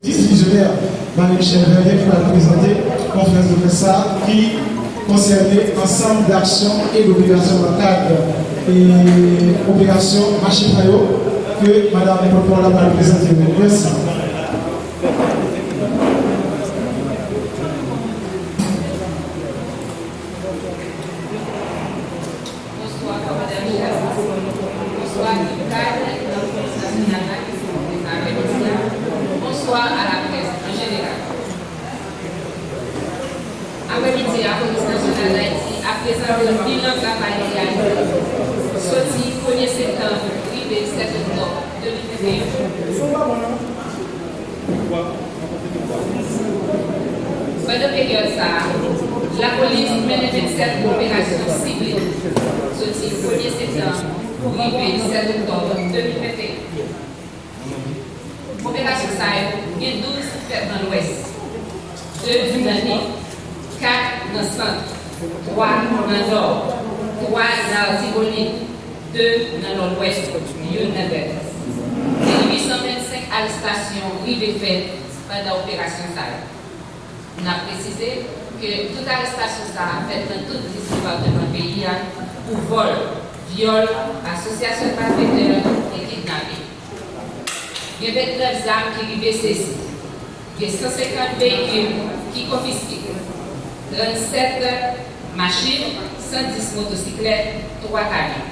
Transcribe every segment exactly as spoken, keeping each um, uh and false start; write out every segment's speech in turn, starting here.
Dis vizyoner, Marie Michelle Verrier ki pral prezante konferans de près sa a ki konsène ansanm d'aksyon e d'operasyon nan kad, e, operasyon mache pran yo ke madanm pòtpawòl la pral prezante nou. Mèsi. Bonswa, kòmandan an chèf. Bonswa, tout kad nan Polis Nasyonal la ki fè prezans aprèmidi a. Bonswa a laprès an jeneral. Aprèmidi a, Polis Nasyonal Dayiti ap prezante bilan travay li a yo soti premye septanm rive sèt oktòb de mil venteyen. Pandan peryòd sa a, lapolis mennen vennsèt operasyon sible, soti premye septanm rive sèt oktòb de mil venteyen. Operasyon sa yo, gen douz fèt nan Lwès, de nan Nip, kat nan Sant, twa nan Nò, twa nan Latibonit, de nan Nòdwès, youn nan Grèt. Mil uit san vennsenk arestasyon rive fèt pandan operasyon sa yo. N ap presize ke tout arestasyon sa a fèt nan tout dis depatman peyi a pou vòl, vyòl, asosyasyon malfektè e kidnaping. Gen vennèf zam ki rive sezi. Gen san senkant veyikil ki konfiske, trannsèt machin, san dis motosiklèt, twa kamyon.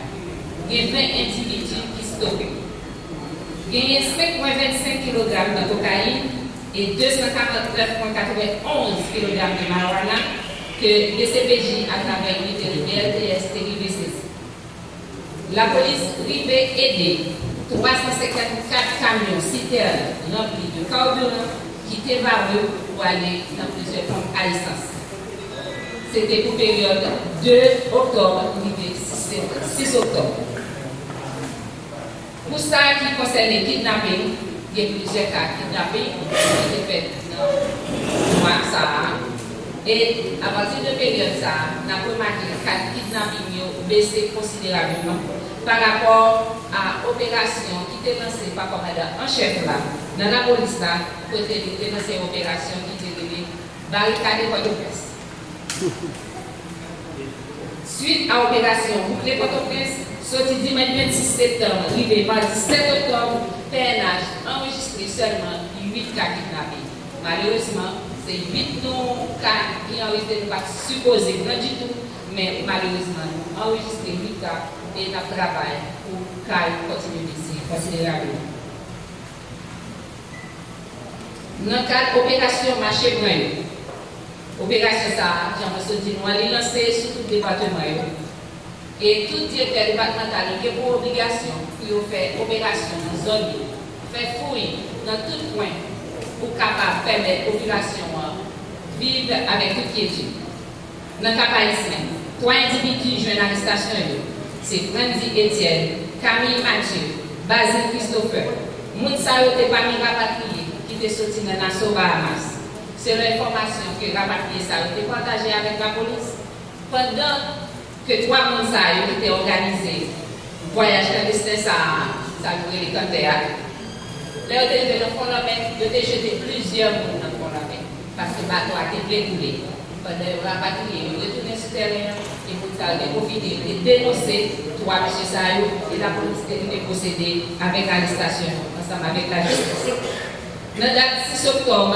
Gen ven endividi ki stope. Genyen senk pwen vennsenk kilogram nan kokayin e de san karant nèf pwen katrevenonz kilogram de marijuana ke D C P J atravè inite B L T S te rive sezi. Lapolis rive ede twa san senkannkat kamyon sitèn ranpli de kabiran kite Varreux pou ale nan plizyè ponp a esans. Se te pou peryòd de oktòb rive sis, sis oktòb. Pou sa ki konsène kidnaping, gen plizyè ka kidnaping ki te fèt nan mwa sa a. E apati de peryòd sa a, n ap remake ka kidnaping yo bese konsiderableman parapò a operasyon ki te lanse pa kòmandan an chèf la nan lapolis la, kote li te lanse yon operasyon ki te rele Barikade Pòtoprens. Swit a operasyon Boukle Pòtoprens, soti dimanch vennsis septanm rive madi sèt oktòb, P N H anrejistre sèlman uit ka kidnaping. Malerezman, se uit nou ka ki anrejistre, nou pa t sipoze pran ditou, men malerezman, nou anrejistre uit ka e n ap travay pou ka yo kontinye bese konsiderableman. Nan kad operasyon mache pran yo, operasyon sa a, jan mwen sot di nou an, li lanse sou tout depatman yo. E tout direktè depatmantal yo gen pou obligasyon pou yo fè operasyon nan zòn yo, fè fouy nan tout kwen pou kapab pèmèt popilasyon an viv avèk tout kyetid. Nan Kap Ayisyen, twa endividi jwenn arestasyon yo, se Frandy Etienne, Camille Mathieu, Basil Christopher. Moun sa yo te pami rapatriye ki te soti nan Nassau, Bahamas. Selon enfòmasyon ke rapatriye sa yo te pataje avèk lapolis, pandan ke twa moun sa yo ki te òganize vwayaj klandesten sa a, sa nou rele kantè a, lè yo te rive nan fon lanmè, yo te jete plizyè moun nan fon lanmè, paske bato a te vle koule. Pandan yo rapatriye, yo retounen sou tèren an, e moun sa yo te pwofite, yo te denonse twa mesye sa yo, e lapolis te rive pwosede avèk arestasyon yo, ansanm avèk lajistis. Nan dat sis oktòb,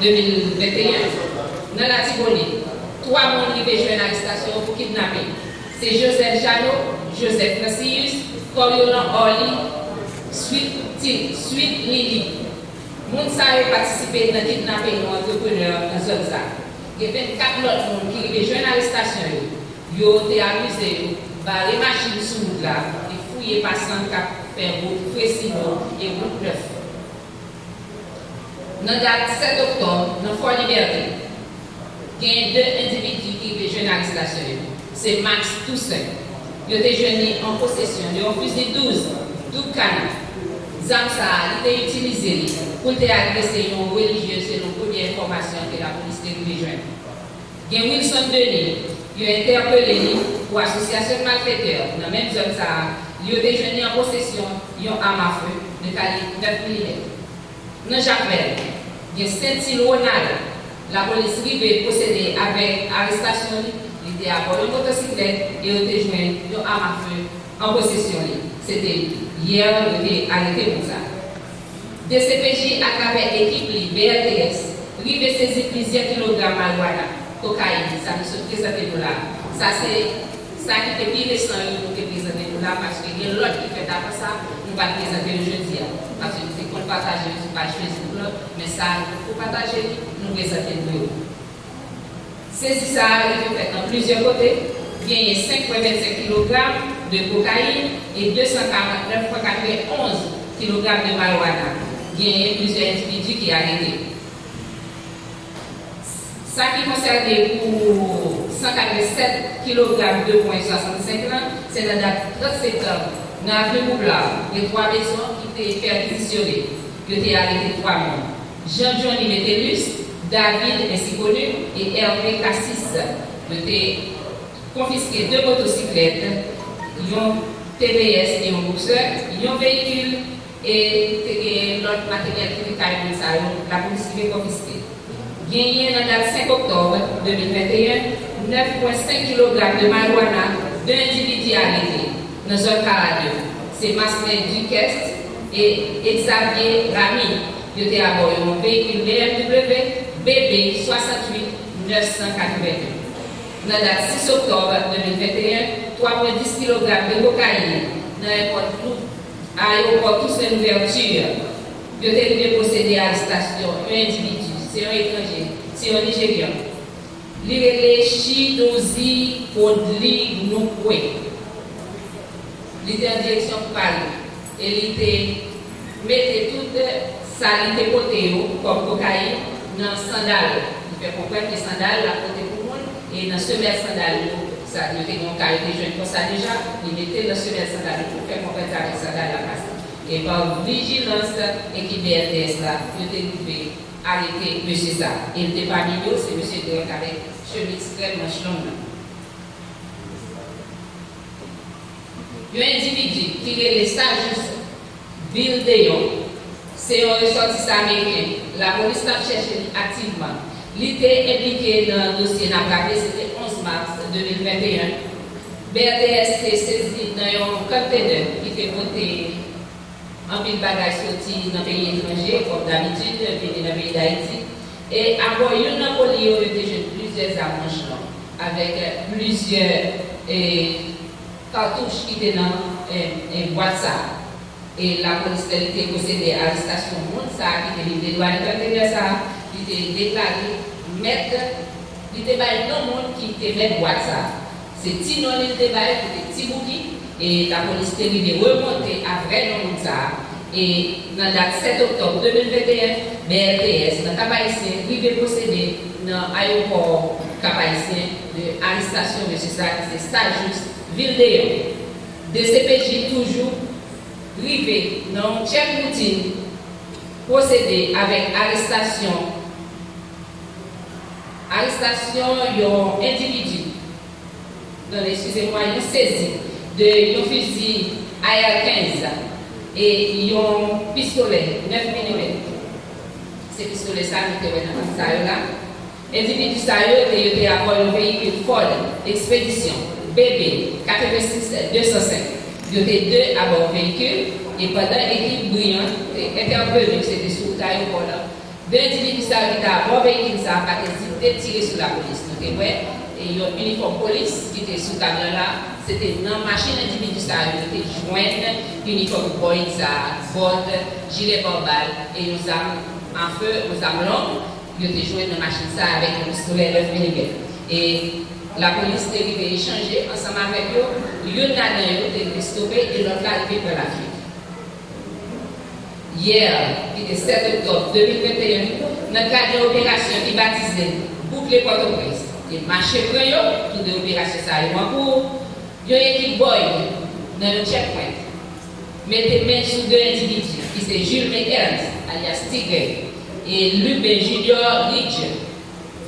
de mil venteyen, nan Latibonit, twa moun rive jwenn arestasyon yo pou kidnaping. Se Joseph Jeannot, Joseph Francius, Coriolan Orly, Sweet Ti-, Sweet Lily. Moun sa yo patisipe nan kidnaping yon antreprenè nan zòn sa. Gen vennkat lòt moun ki rive jwenn arestasyon yo. Yo te akize yo bare machin sou wout la e fouye pasan k ap fè wout Fresino e wout Nèf. Nan dat sèt oktòb, nan Fò Libète, gen de endividi ki rive jwenn arestasyon yo. Se Max Toussaint. Yo te jwenn li an posesyon de yon fizi douz Doub Kana. Zam sa a, li te itilize li pou l te agrese yon relijye, selon premye enfòmasyon ke lapolis te rive jwenn. Gen Wilson Denis, yo entèpele li pou asosyasyon malfetè nan menm zòn sa a, yo te jwenn li an posesyon yon am afe de kalib nèf milimèt. Nan Jakmèl, gen Sentil Ronald, lapolis rive pwosede avèk arestasyon li, li te abò yon motosiklèt e yo te jwenn yon am afe an posesyon li. Se te yè yo te arete moun sa a. D C P J atravè ekip li, B L T S, rive sezi plizyè kilogram mariwana, kokayin, sa nou sot prezante nou la. Sa se sa ki te pi resan yo nou te prezante nou la, paske gen lòt ki fèt avan sa, nou pa t prezante yo jodi a. Paske nou te konn pataje yo sou paj Facebook la, men sa nou poko pataje li, nou prezante nou yo. Sezi sa a rive fèt nan plizyè kote, genyen senk pwen vennsenk kilogram de kokayin e de san karannèf pwen katrevenonz kilogram de mariwana. Genyen plizyè endividi ki arete. Sa ki konsène pou san katrevennsèt kilogram de pwen swasannsenk lan, se nan dat trant septanm, nan avni Poubla, gen twa mezon ki te pèkizisyone. Yo te arete twa moun. Jean Johnny Metellus, David ainsi connu, e Hervé Cassis. Yo te konfiske de motosiklèt, yon T V S e yon Boxer, yon veyikil, e te gen lòt materyèl ki te kay moun sa yo, lapolis rive konfiske. Genyen nan dat senk oktòb de mil venteyen, nèf pwen senk kilogram de mariwana, de endividi arete nan zòn Karadyo. Se Marcelin Duquesne e Xavier Ramy. Yo te abò yon veyikil B M W B B swasanntuit nèf san katrevenndi. Nan dat sis oktòb de mil venteyen, twa pwen dis kilogram de kokayin nan èpòt Ayewopò Toussaint Louverture, yo te rive pwosede arestasyon yon endividi, se yon etranje, se yon Nijeryan. Li rele Chidozie Odli Nukwe. Li te an direksyon pou Pari e li te mete tout sa li te pote yo kòm kokayin nan sandal. Li fè konprann ke sandal l ap pote pou moun, e nan semèl sandal yo, sa, yo te gen yon ka yo te jwenn konsa deja, li mete l nan semèl sandal yo pou fè konprann se avèk sandal l ap pase. E pa vijilans ekip B L T S la, yo te rive arete mesye sa. E l te pami yo, se mesye Drake avèk chemiz krèm manch long nan. Yon endividi ki rele Sajus Vildeyon, se yon resòtisan ameriken. Lapolis t ap chèche li aktivman. Li te enplike nan dosye n ap raple, se te onz mas de mil venteyen. B L T S te sezi nan yon konntenè ki te pote anpil bagay soti nan peyi etranje, kòm dabitid, vini nan peyi Dayiti. E abò youn nan koli yo, yo te jwenn plizyè zam manch long, avèk plizyè, e, katouch ki te nan, e, e, bwat sa a. E lapolis, lè li te pwosede arestasyon moun sa a ki te vin dedwanye konntenè sa a, li te deklare mèt, li te bay non moun ki te mèt bwat sa a. Se ti non li l te bay, ki te Ti Bouki, e lapolis te rive remonte a vrè non moun sa a. E nan dat sèt oktòb de mil venteyen, B L T S nan Kap Ayisyen rive pwosede nan ayewopò Kap Ayisyen de arestasyon mesye sa a ki se Sajus Vildeyon. D C P J toujou rive nan yon tchèk woutin pwosede avèk arestasyon, arestasyon yon endividi, non, eskize mwa, yon sezi de yon fizi A R kenz e yon pistolè nèf milimèt. Se pistolè sa nou te wè nan mas sa yo la. Endividi sa yo te, yo te abò yon veyikil Ford Expedition B B katrevensis de san senk. Yo te de abò veyikil, e pandan ekip Briand te entèveni, se te sou wout ayewopò la, de endividi sa yo ki te abò veyikil sa a pa t ezite tire sou lapolis. Nou te wè, e, yon inifòm polis ki te sou kamyon la, se te nan machin endividi sa yo yo te jwenn inifòm Boyd sa a, bòt, jilè pabal e yon zam afe, yon zam long. Yo te jwenn nan machin sa a avèk yon pistolè nèf milimèt. E lapolis te rive echanje ansanm avèk yo, youn ladan yo te rive stope e lòt la rive pran lafwit. Yè, ki te sèt oktòb de mil venteyen, nan kad yon operasyon ki batize Boukle Pòtoprens e Mache Pran Yo, tou de operasyon sa yo an kou, yon ekip Boyd nan yon checkpoint mete men sou de endividi ki se Julme Ernst, alyas Tigre, e Lubin Junior Ridge.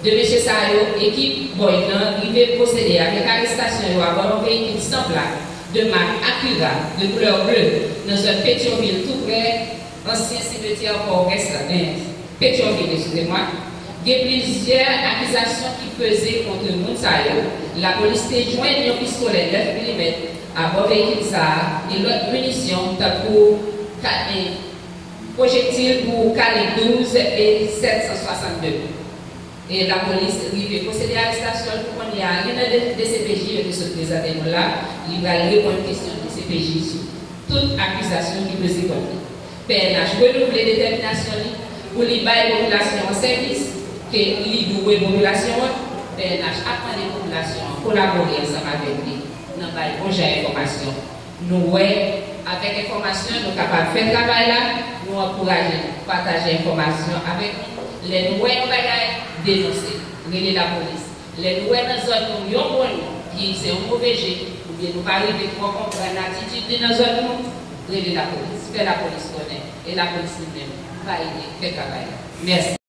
De mesye sa yo, ekip Boyd lan rive pwosede avèk arestasyon yo abò yon veyikil san plak de mak Acura de koulè ble nan zòn Petyonvil, tou prè ansyen simetyè Pòwgès la, Petyonvil, eskize mwa. Gen plizyè akizasyon ki peze kont moun sa yo. Lapolis te jwenn yon pistolè nèf milimèt abò veyikil sa a e lòt minisyon tankou kat pwojektil pou kalib douz e sèt san swasannde. E lapolis rive pwosede arestasyon l pou kounye a. Li nan de, DCPJ yo te sot prezante nou la, li pral reponn kesyon DCPJ sou tout akizasyon ki peze kont li. PNH renouvle detèminasyon li pou li bay popilasyon an sèvis ke li dwe popilasyon an. PNH ap mande popilasyon an kolabore ansanm avèk li nan bay bon jan enfòmasyon. Nou wè, avèk enfòmasyon, nou kapab fè travay la, nou ankouraje nou, pataje enfòmasyon avèk nou. Lè nou wè yon bagay, denonse, rele lapolis. Lè nou wè nan zòn nou yon gwo non ki se yon move je, oubyen nou pa rive twò konprann atitid li nan zòn nou, rele lapolis, fè lapolis konnen, e lapolis li menm va ede fè travay la. Mèsi.